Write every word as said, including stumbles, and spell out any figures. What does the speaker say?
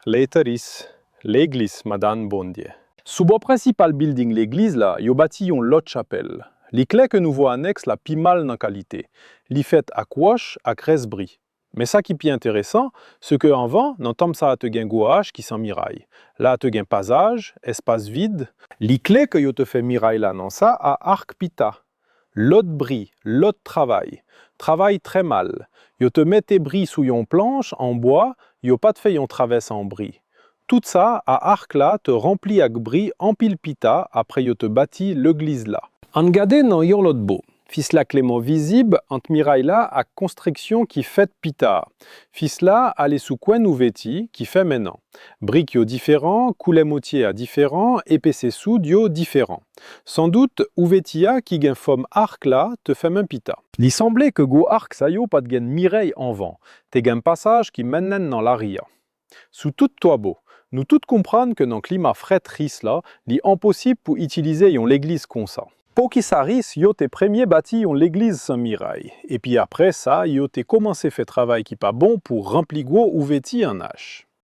Letaris, Legliz Madanm Bondye. Sou bò prensipal bilding legliz la, yo bati yon lòt chapèl. Li klè ke nouvo anèks la pi mal nan kalite. Li fèt ak wòch ak rès bri. Men sa ki pi enteresan, se ke anvan, nan tanp sa a te gen gwo ach ki san miray. La a te gen pazaj, espas vid. Li klè ke yo te fè miray la nan sa a ak pita. Lòt bri, lòt travay. Travay trè mal. Yo te mete bri sou yon planch an bwa, yo pa t fè yon travès an bri. Tout sa a ak la te ranpli ak bri anpil pita apre yo te bati legliz la. Ann gade nan yon lòt bò. Fis la klèman vizib ant miray la ak konstriksyon ki fèt pita. Fis la ale sou kwen ouvèti ki fèmen an. Brik yo diferan, koulè motye a diferan, epesè soud yo diferan. Sandout, ouvèti a ki gen fòm ak la te fèmen pita. Li sanble ke gwo ak sa yo pa t gen miray anvan, te gen pasaj ki mennen nan lari a. Sou tout twa bò, nou tout konprann ke nan klima frèt ris la, li enposib pou itilize yon legliz konsa. Poukisa ris yo te premye bati yon legliz san miray, epi apre sa, yo te kòmanse fè travay ki pa bon pou ranpli gwo ouvèti an ach?